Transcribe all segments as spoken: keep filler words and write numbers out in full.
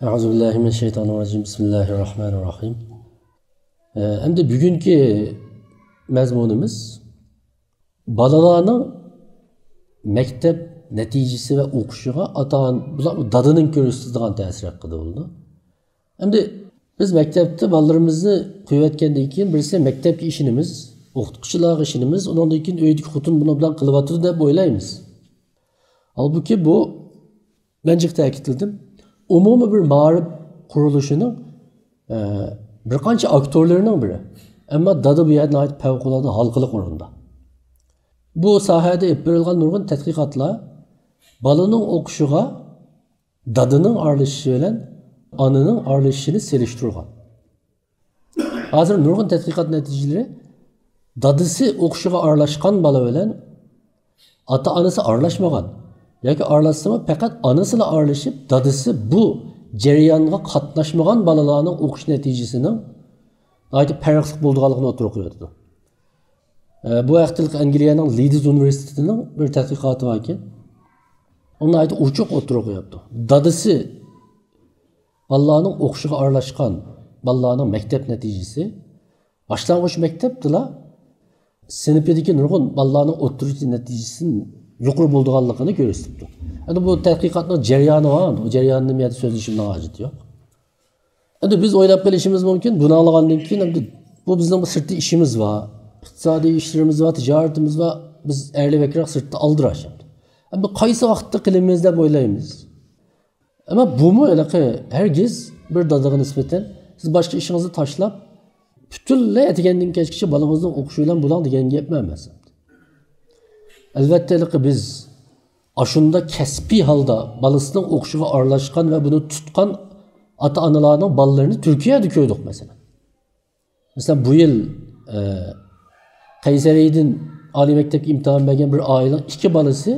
أعوذ بالله من الشيطان الرجيم. بسم الله الرحمن الرحيم. ئە، ئەمدى بۈگۈنكى مەزمۇنىمىز بالىلارنىڭ مەكتەپ نەتىجىسى ۋە ئوقۇشىغا ئاتا-ئانا، بۇلار دادىنىڭ كۆرسىتىدىغان تەسىرى ھەققىدە بولىدۇ. ئەمدى بىز مەكتەپتە بالىلىرىمىزنى قويۇۋەتكەندىن كېيىن، بىرسى مەكتەپكە ئىشىنىمىز، ئوقۇتقۇچىلارغا ئىشىنىمىز، ئۇنىڭدىن كېيىن ئۆيدىكى خوتۇن بۇنى بىلەن قىلىۋاتىدۇ دەپ ئويلايمىز. ھالبۇكى، بۇ، مەن جىق تەكىتلىدىم، ئومۇمىي بىر مائارىپ قۇرۇلۇشىنىڭ، ئە، بىر قانچە ئاكتورلىرىنىڭ بىرى. ئەمما دادا بۇ يەردە ناھايىتى پەۋقۇلئاددە ھالقىلىق ئورۇندا. بۇ ساھەدە ئېلىپ بېرىلغان نۇرغۇن تەتقىقاتلار بالىنىڭ ئوقۇشىغا دادىنىڭ ئارىلىشىشى بىلەن ئانىنىڭ ئارىلىشىشىنى سېلىشتۇرغان. ھازىر نۇرغۇن تەتقىقات نەتىجىلىرى دادىسى ئوقۇشىغا ئارىلاشقان بالا بىلەن ئاتا-ئانىسى ئارىلاشمىغان ياكى ئارىلاشسىمۇ پەقەت ئانىسىلا ئارىلىشىپ، دادىسى بۇ جەريانغا قاتناشمىغان بالىلارنىڭ ئوقۇش نەتىجىسىنىڭ ناھايىتى پەرقلىق بولىدىغانلىقىنى ئوتتۇرىغا قويۇۋاتىدۇ. ئە، بۇ ھەقتە ئەنگلىيەنىڭ لىدز ئۇنىۋېرسىتېتىنىڭ بىر تەتقىقاتى باركەن. ئۇ ناھايىتى ئوچۇق ئوتتۇرىغا قويۇپتۇ. دادىسى بالىلارنىڭ ئوقۇشىغا ئارىلاشقان بالىلارنىڭ مەكتەپ نەتىجىسى باشلانغۇچ مەكتەپتىلا سىنىپىدىكى نۇرغۇن بالىلارنىڭ ئوتتۇرىچە نەتىجىسىدىن يۇقىرى بولىدىغانلىقىنى كۆرسىتىپتۇ. ئەمدى بۇ تەتقىقاتنىڭ جەريانى بار، ئۇ جەرياننى بۇ يەردە سۆزلىشىمنىڭ ھاجىتى يوق. ئەمدى بىز ئويلاپ قېلىشىمىز مۇمكىن، بۇنى ئاڭلىغاندىن كېيىن، ئەمدى بۇ بىزنىڭ بىر سىرتتا ئىشىمىز بار، ئىقتىسادىي ئىشلىرىمىز بار، تىجارىتىمىز بار، بىز ئەرلەر بەكرەك سىرتتا ئالدىراش. ئەمدى قايسى ۋاقىتتا قىلىمىز دەپ ئويلايمىز. ئەمما بۇمۇ ھېلىقى ھەرگىز بىر دادىغا نىسبەتەن سىز باشقا ئىشىڭىزنى تاشلاپ، پۈتۈنلەي ئەتىگەندىن كەچكىچە بالىڭىزنىڭ ئوقۇشى بىلەن بولاڭ دېگەن گەپمۇ ئەمەس. ئەلۋەتتە، ھېلىقى بىز ئاشۇنداق كەسپىي ھالدا بالىسىنىڭ ئوقۇشىغا ئارىلاشقان ۋە بۇنى تۇتقان ئاتا-ئانىلارنىڭ بالىلىرىنى تۈركىيەدە كۆردۇق، مەسىلەن. مەسىلەن، بۇ يىل، ئە، قەيسەرىدىن ئالىي مەكتەپكە ئىمتىھان بەرگەن بىر ئائىلىنىڭ ئىككى بالىسى،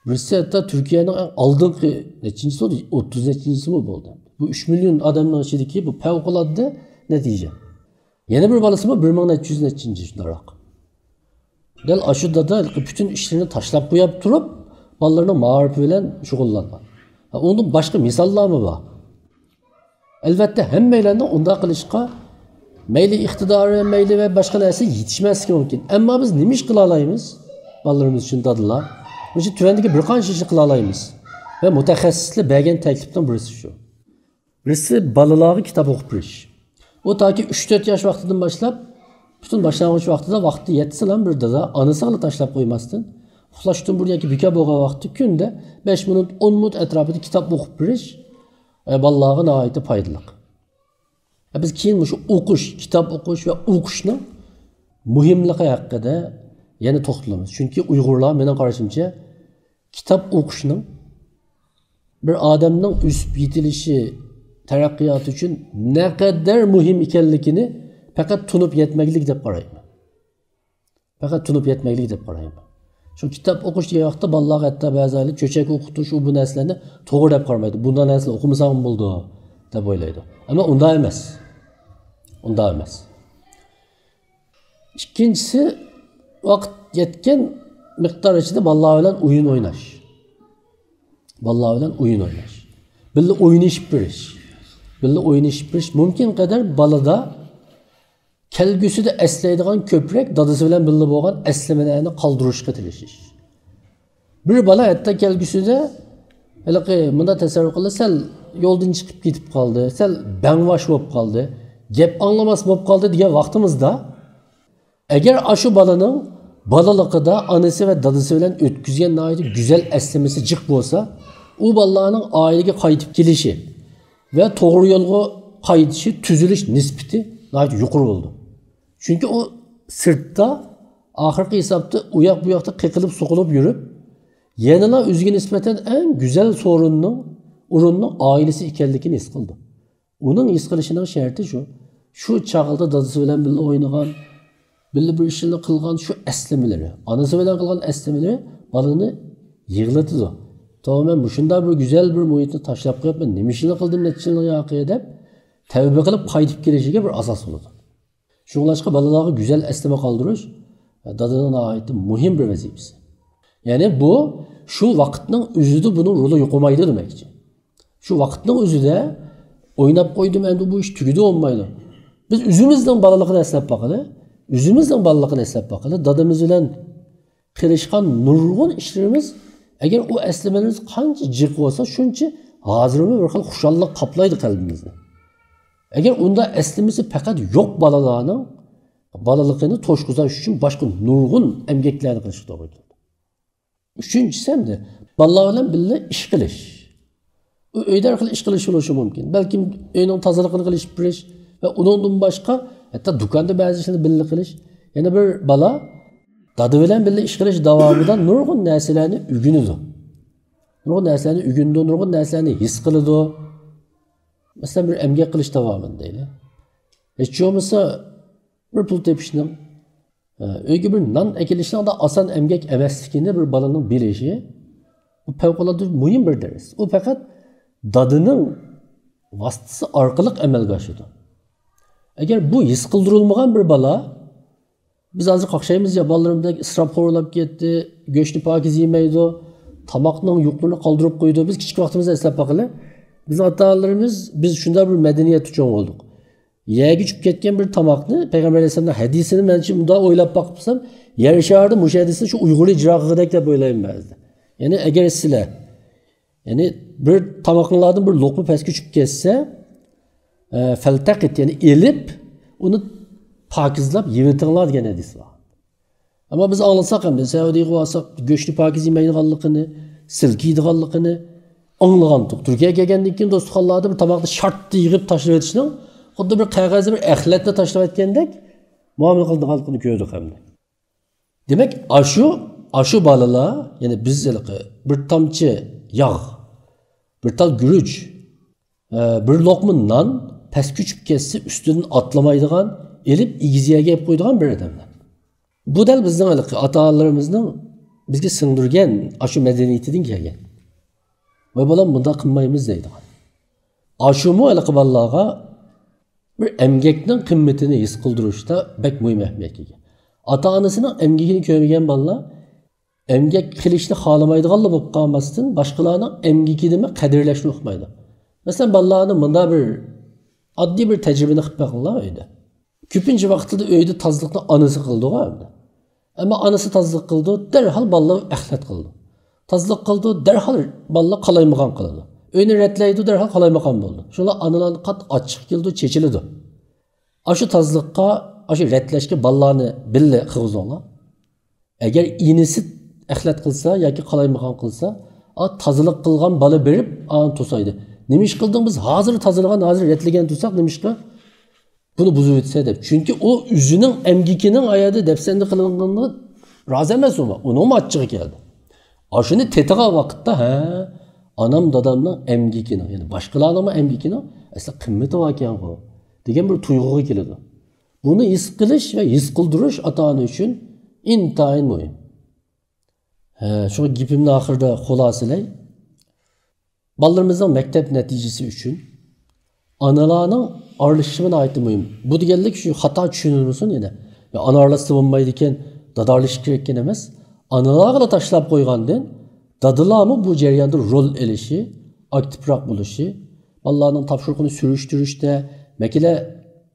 بىرسى ھەتتا تۈركىيەنىڭ ئەڭ ئالدىنقى نەچچىنچىسى بولدى؟ ئوتتۇز نەچچىنچىسىمۇ بولدى. بۇ ئۈچ مىليون ئادەمنىڭ ئىچىدىكى بۇ پەۋقۇلئاددە نەتىجە. يەنە بىر بالىسىمۇ بىر مىڭ نەچچە يۈز نەچچىنچى شۇنداقراق. دەل ئاشۇ دادا پۈتۈن ئىشلىرىنى تاشلاپ قويۇپ تۇرۇپ، بالىلىرىنىڭ مائارىپى بىلەن شۇغۇللانغان. ھە، ئۇنىڭدىن باشقا مىساللارمۇ بار. ئەلۋەتتە، ھەممەيلەننىڭ ئۇنداق قىلىشقا مەيلى ئىقتىدارى، مەيلى ۋە باشقا نەرسە يېتىشمەسلىكى مۇمكىن. ئەمما بىز نېمە ئىش قىلالايمىز؟ بالىلىرىمىز ئۈچۈن دادىلار. مۇشۇ تۆۋەندىكى بىر قانچە ئىشنى قىلالايمىز. ۋە مۇتەخەسسىسلەر بەرگەن تەكلىپنىڭ بىرسى شۇ. بىرسى بالىلارغا كىتاب ئوقۇپ بېرىش. ئۇ تاكى ئۈچ تۆت ياش ۋاقتىدىن باشلاپ، پۈتۈن باشلانغۇچ ۋاقتىدا ۋاقتى يەتسىلا بىر دادا ئانىسىغىلا تاشلاپ قويماستىن، ئۇخلاشتىن بۇرۇن ياكى بىكار بولغان ۋاقىتتا كۈندە بەش مىنۇت، ئون مىنۇت ئەتراپىدا كىتاب ئوقۇپ بېرىش، ئە، بالىلارغا ناھايىتى پايدىلىق. ئە، بىز كېيىن مۇشۇ ئوقۇش، كىتاب ئوقۇش ۋە ئوقۇشنىڭ مۇھىملىقى ھەققىدە يەنە توختىلىمىز. چۈنكى ئۇيغۇرلار، مېنىڭ قارىشىمچە، كىتاب ئوقۇشنىڭ بىر ئادەمنىڭ ئۆسۈپ يېتىلىشى، تەرەققىياتى ئۈچۈن نەقەدەر مۇھىم ئىكەنلىكىنى پەقەت تونۇپ يەتمەكلىك دەپ قارايمەن. پەقەت تونۇپ يەتمەكلىك دەپ قارايمەن. شۇ كىتاب ئوقۇش دېگەن ۋاقىتتا بالىلارغا ھەتتا بەزىلەر چۆچەك ئوقۇتۇش، ئۇ بۇ نەرسىلەرنى توغرا دەپ قارىمايدۇ. بۇنداق نەرسىلەر ئوقۇمىساڭمۇ بولىدۇ دەپ ئويلايدۇ. ئەمما ئۇنداق ئەمەس. ئۇنداق ئەمەس. ئىككىنچىسى، ۋاقىت يەتكەن مىقدار ئىچىدە بالىلار بىلەن ئويۇن ئويناش. بالىلار بىلەن ئويۇن ئويناش. بىللە ئوينىشىپ بېرىش. بىللە ئوينىشىپ بېرىش. مۇمكىن قەدەر بالىدا كەلگۈسىدە ئەسلەيدىغان كۆپرەك دادىسى بىلەن بىللە بولغان ئەسلىمىلەرنى قالدۇرۇشقا تىرىشىش. بىر بالا ھەتتا كەلگۈسىدە ھېلىقى مۇنداق تەسەۋۋۇر قىلىدۇ، سەل يولدىن چىقىپ كېتىپ قالدى، سەل بەڭۋاش بولۇپ قالدى، گەپ ئاڭلىماس بولۇپ قالدى دېگەن ۋاقتىمىزدا، ئەگەر ئاشۇ بالىنىڭ بالىلىقىدا ئانىسى ۋە دادىسى بىلەن ئۆتكۈزگەن ناھايىتى گۈزەل ئەسلىمىسى جىق بولسا، ئۇ بالىلارنىڭ ئائىلىگە قايتىپ كېلىشى ۋە توغرا يولغا قايتىشى، تۈزىلىش نىسبىتى ناھايىتى يۇقىرى بولىدۇ. چۈنكى ئۇ سىرتتا، ئاخىرقى ھېسابتا ئۇ ياق بۇ ياقتا قېقىلىپ سوقۇلۇپ يۈرۈپ، يەنىلا ئۆزىگە نىسبەتەن ئەڭ گۈزەل سورۇننىڭ، ئورۇننىڭ ئائىلىسى ئىكەنلىكىنى ھېس قىلىدۇ. ئۇنىڭ ھېس قىلىشىنىڭ شەرتى شۇ. شۇ چاغدا دادىسى بىلەن بىللە ئوينىغان، بىللە بىر ئىشلارنى قىلغان شۇ ئەسلىمىلىرى، ئانىسى بىلەن قىلغان ئەسلىمىلىرى بالىنى يىغلىتىدۇ. توۋا، مەن مۇشۇنداق بىر گۈزەل بىر مۇھىتنى تاشلاپ قويۇپ، مەن نېمە ئىشلارنى قىلدىم نەچچە يىلنىڭ ياقى دەپ تەۋبە قىلىپ قايتىپ كېلىشىگە بىر ئاساس بولىدۇ. شۇڭلاشقا بالىلارغا گۈزەل ئەسلىمە قالدۇرۇش دادىنىڭ ناھايىتى مۇھىم بىر ۋەزىپىسى. يەنى بۇ شۇ ۋاقىتنىڭ ئۆزىدە بۇنىڭ رولى يوقىمايدۇ دېمەكچى. شۇ ۋاقىتنىڭ ئۆزىدە ئويناپ قويدۇم، ئەمدى بۇ ئىش تۈگىدى بولمايدۇ. بىز ئۆزىمىزنىڭ بالىلىقىنى ئەسلەپ باقىلى. ئۆزىمىزنىڭ بالىلىقىنى ئەسلەپ باقىلى. دادىمىز بىلەن قىلىشقان نۇرغۇن ئىشلىرىمىز، ئەگەر ئۇ ئەسلىمىلىرىمىز قانچە جىق بولسا، شۇنچە ھازىرمۇ بىر خىل خۇشاللىق قاپلايدۇ قەلبىمىزنى. ئەگەر ئۇندا ئەسلىمىسى پەقەت يوق بالىلارنىڭ بالىلىقىنى توشقۇزۇش ئۈچۈن باشقا نۇرغۇن ئەمگەكلەرنى قىلىشقا توغرا كېلىدۇ. ئۈچىنچىسى ئەمدى بالىلار بىلەن بىللە ئىش قىلىش. ئۇ ئۆيدە ھەر خىل ئىش قىلىش بولۇشى مۇمكىن. بەلكىم ئۆينىڭ تازىلىقىنى قىلىشىپ بېرىش ۋە ئۇنىڭدىن باشقا ھەتتا دۇكاندا بەزى ئىشلارنى بىللە قىلىش. يەنە بىر بالا دادا بىلەن بىللە ئىش قىلىش داۋامىدا نۇرغۇن نەرسىلەرنى ئۆگىنىدۇ. نۇرغۇن نەرسىلەرنى ئۆگىنىدۇ، نۇرغۇن نەرسىلەرنى ھېس قىلىدۇ. مەسىلەن، بىر ئەمگەك قىلىش داۋامىدا دەيلى. ھېچ بولمىسا بىر پۇل تېپىشنىڭ، ئۆيگە بىر نان ئەكېلىشنىڭ دا ئاسان ئەمگەك ئەمەسلىكىنى بىر بالىنىڭ بىلىشى، بۇ پەۋقۇلئاددە مۇھىم بىر دەرس. ئۇ پەقەت دادىنىڭ ۋاسىتىسى ئارقىلىق ئەمەلگە ئاشىدۇ. ئەگەر بۇ ھېس قىلدۇرۇلمىغان بىر بالا، بىز ھازىر قاقشايمىز يا، بالىلىرىم بەك ئىسراپخور بولۇپ كەتتى، گۆشنى پاكىز يېمەيدۇ، تاماقنىڭ يۇقلىرىنى قالدۇرۇپ قويىدۇ. بىز كىچىك ۋاقتىمىزدا ئەسلەپ باقىلى. بىزنىڭ ئاتا-ئانىلىرىمىز، بىز شۇنداق بىر مەدەنىيەتتە چوڭ بولدۇق. يەرگە چۈشۈپ كەتكەن بىر تاماقنى، پەيغەمبەر ئەلەيھىسسالامنىڭ ھەدىسىنى مەنچە مۇنداق ئويلاپ باقسام، يەر شارىدا مۇشۇ ھەدىسنى شۇ ئۇيغۇر ئىجرا قىلغۇدەك دەپ ئويلايمەن بەزىدە. يەنى ئەگەر سىلەر، يەنى بىر تامىقىڭلاردىن بىر لوقما پەسكە چۈشۈپ كەتسە، ئە، فەلتەقىت، يەنى ئېلىپ، ئۇنى پاكىزلاپ يېۋېتىڭلار دېگەن ھەدىس بار. ئەمما بىز ئاڭلىساق ئەمدى، سەئۇدىغا بارساق، گۆشنى پاكىز يېمەيدىغانلىقىنى، سىلكىيدىغانلىقىنى ئاڭلىغانتۇق. تۈركىيەگە كەلگەندىن كېيىن دوستۇخانلاردا بىر تاماقنى شارتتا يىغىپ تاشلىۋېتىشنىڭ خۇددى بىر قەغەزدە بىر ئەخلەتنى تاشلىۋەتكەندەك مۇئامىلە قىلىدىغانلىقىنى كۆردۇق ئەمدى. دېمەك، ئاشۇ، ئاشۇ بالىلار، يەنى بىز ھېلىقى بىر تامچە ياغ، بىر تال گۈرۈچ، ئە، بىر لوقما نان پەسكە چۈشۈپ كەتسە ئۈستىدىن ئاتلىمايدىغان، ئېلىپ ئېگىز يەرگە ئېلىپ قويىدىغان بىر ئادەملەر. بۇ دەل بىزنىڭ ھېلىقى ئاتا-ئانىلىرىمىزنىڭ بىزگە سىڭدۈرگەن ئاشۇ مەدەنىيىتىدىن كەلگەن. ۋاي بالام، مۇنداق قىلمايمىز دەيدىغان. ئاشۇمۇ ھېلىقى بالىلارغا بىر ئەمگەكنىڭ قىممىتىنى ھېس قىلدۇرۇشتا بەك مۇھىم ئەھمىيەتكە ئىگە. ئاتا-ئانىسىنىڭ ئەمگىكىنى كۆرمىگەن بالىلار ئەمگەك قىلىشنى خالىمايدىغانلا بولۇپ قالماستىن، باشقىلارنىڭ ئەمگىكىنىمۇ قەدىرلەشنى ئۇقمايدۇ. مەسىلەن، بالىلارنى مۇنداق بىر ئاددىي بىر تەجرىبىنى قىلىپ بېقىڭلار ئۆيدە. كۆپىنچە ۋاقتىدا ئۆيدە تازىلىقنى ئانىسى قىلىدىغۇ ئەمدى. ئەمما ئانىسى تازىلىق قىلىدۇ، دەرھال بالىلار ئەخلەت قىلىدۇ. تازىلىق قىلىدۇ، دەرھال بالىلار قالايمىقان قىلىدۇ. ئۆينى رەتلەيدۇ، دەرھال قالايمىقان بولىدۇ. شۇڭا ئانىلارنى قاتتىق ئاچچىقى كېلىدۇ، چېچىلىدۇ. ئاشۇ تازىلىققا، ئاشۇ رەتلەشكە بالىلارنى بىللە قىلغۇزۇڭلار. ئەگەر ئىنىسى ئەخلەت قىلسا ياكى قالايمىقان قىلسا، ئا، تازىلىق قىلغان بالا بېرىپ ئانى توسايدۇ. نېمە ئىش قىلدىڭ؟ بىز ھازىر تازىلىغان، ھازىر رەتلىگەن تۇرساق، نېمىشقا بۇنى بۇزۇۋەتسە دەپ. چۈنكى ئۇ ئۆزىنىڭ ئەمگىكىنىڭ ئايەردە دەپسەندە قىلىنغىنىغا رازى ئەمەس ئۇ. ئۇنىڭمۇ ئاچچىقى كەلدى. ئاشۇنى تېتىغان ۋاقىتتا، ھە، ئانام دادامنىڭ ئەمگىكىنىڭ، يەنى باشقىلارنىڭمۇ ئەمگىكىنىڭ ئەسلى قىممىتى باركەنغۇ دېگەن بىر تۇيغۇغا كېلىدۇ. بۇنى ھېس قىلىش ۋە ھېس قىلدۇرۇش ئاتا-ئانا ئۈچۈن ئىنتايىن مۇھىم. ھە، شۇڭا گېپىمنى ئاخىرىدا خۇلاسىلەي. بالىلىرىمىزنىڭ مەكتەپ نەتىجىسى ئۈچۈن ئانىلارنىڭ ئارىلىشىشى ناھايىتى مۇھىم. بۇ دېگەنلىك شۇ خاتا چۈشىنىلمىسۇن يەنە. يا ئانا ئارىلاشسا بولمايدىكەن، دادا ئارىلىشىش كېرەككەن ئەمەس. ئانىلارغىلا تاشلاپ قويغاندىن، دادىلارمۇ بۇ جەرياندا رول ئېلىشى، ئاكتىپراق بولۇشى، بالىلارنىڭ تاپشۇرۇقىنى سۈرۈشتۈرۈشتە، مەكىلە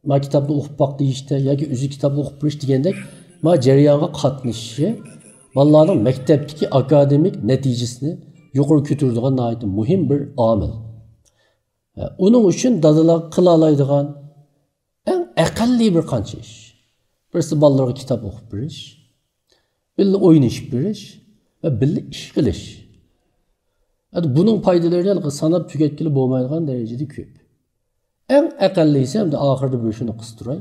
ما كىتابنى ئوقۇپ باق دېيىشتە ياكى ئۆزى كىتاب ئوقۇپ بېرىش دېگەندەك ما جەريانغا قاتنىشىشى بالىلارنىڭ مەكتەپتىكى ئاكادېمىك نەتىجىسىنى يۇقىرى كۆتۈرىدىغان ناھايىتى مۇھىم بىر ئامىل. ئۇنىڭ ئۈچۈن دادىلار قىلالايدىغان ئەڭ ئەقەللىي بىر قانچە ئىش. بىرسى بالىلارغا كىتاب ئوقۇپ بېرىش، بىللە ئوينىشىپ بېرىش ۋە بىللە ئىش قىلىش. ئەمدى بۇنىڭ پايدىلىرىنى ھېلىقى ساناپ تۈگەتكىلى بولمايدىغان دەرىجىدە كۆپ. ئەڭ ئەقەللىيسى، ئەمدى ئاخىرىدا بىر شۇنى قىستۇراي.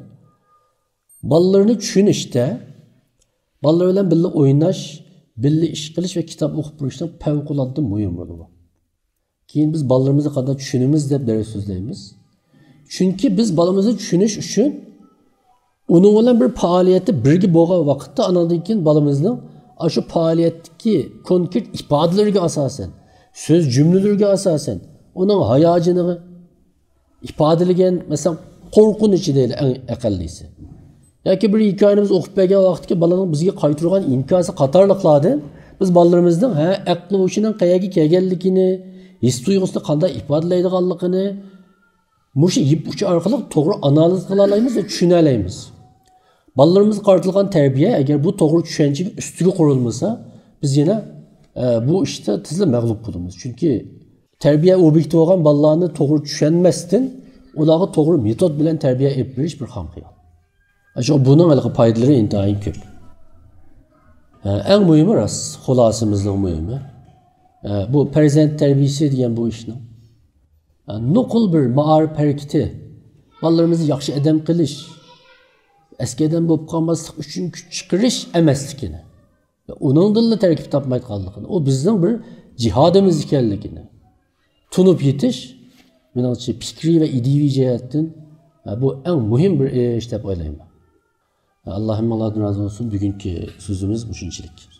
بالىلىرىنى چۈشىنىشتە، بالىلار بىلەن بىللە ئويناش، بىللە ئىش قىلىش ۋە كىتاب ئوقۇپ بېرىشنىڭ پەۋقۇلئاددە مۇھىم رولى بار. كېيىن بىز بالىلىرىمىزنى قانداق چۈشىنىمىز دەپ دەرس سۆزلەيمىز. چۈنكى بىز بالىمىزنى چۈشىنىش ئۈچۈن ئۇنىڭ بىلەن بىر پائالىيەتتە بىرگە بولغان ۋاقىتتا، ئاناندىن كېيىن بالىمىزنىڭ ئاشۇ پائالىيەتتىكى كونكرېت ئىپادىلىرىگە ئاساسەن، سۆز جۈملىلىرىگە ئاساسەن، ئۇنىڭ ھاياجىنىغا ئىپادىلىگەن، مەسىلەن، قورقۇنچى دەيلى ئەڭ ئەقەللىسى. ياكى بىر ھېكايىنى بىز ئوقۇپ بەرگەن ۋاقىتتىكى بالىنىڭ بىزگە قايتۇرغان ئىنكاسى قاتارلىقلاردىن بىز بالىلىرىمىزنىڭ، ھە، ئەقلى ھوشىنىڭ قەيەرگە كەلگەنلىكىنى، ھېس تۇيغۇسىنى قانداق ئىپادىلەيدىغانلىقىنى مۇشۇ يىپ ئۇچى ئارقىلىق توغرا ئانالىز قىلالايمىز ۋە چۈشىنەلەيمىز. بالىلىرىمىزغا قارىتىلغان تەربىيە ئەگەر بۇ توغرا چۈشەنچىگە ئۈستىگە قۇرۇلمىسا، بىز يەنە ئە، بۇ ئىشتا تېزلا مەغلۇپ بولىمىز. چۈنكى تەربىيە ئوبيېكتى بولغان بالىلارنى توغرا چۈشەنمەستىن، ئۇلارغا توغرا مېتود بىلەن تەربىيە ئېلىپ بېرىش بىر خام خىيال. شۇڭا بۇنىڭ ھېلىقى پايدىلىرى ئىنتايىن كۆپ. ئە، ئەڭ مۇھىمى راست، خۇلاسىمىزنىڭ مۇھىمى. ئە، بۇ پەرزەنت تەربىيىسى دېگەن بۇ ئىشنىڭ، ئە، نوقۇل بىر مائارىپ ھەرىكىتى، بالىلىرىمىزنى ياخشى ئادەم قىلىش، ئەسكى ئادەم بولۇپ قالماسلىق ئۈچۈن كۈچ چىقىرىش ئەمەسلىكىنى، ئۇنىڭدىنلا تەركىب تاپمايدىغانلىقىنى، ئۇ بىزنىڭ بىر جىھادىمىز ئىكەنلىكىنى تونۇپ يېتىش، مېنىڭچە، پىكرىي ۋە ئىدىيىۋى جەھەتتىن، ئە، بۇ ئەڭ مۇھىم بىر ئىش دەپ ئويلايمەن. ئاللا ھەممىڭلاردىن رازى بولسۇن. بۈگۈنكى سۆزىمىز مۇشۇنچىلىك.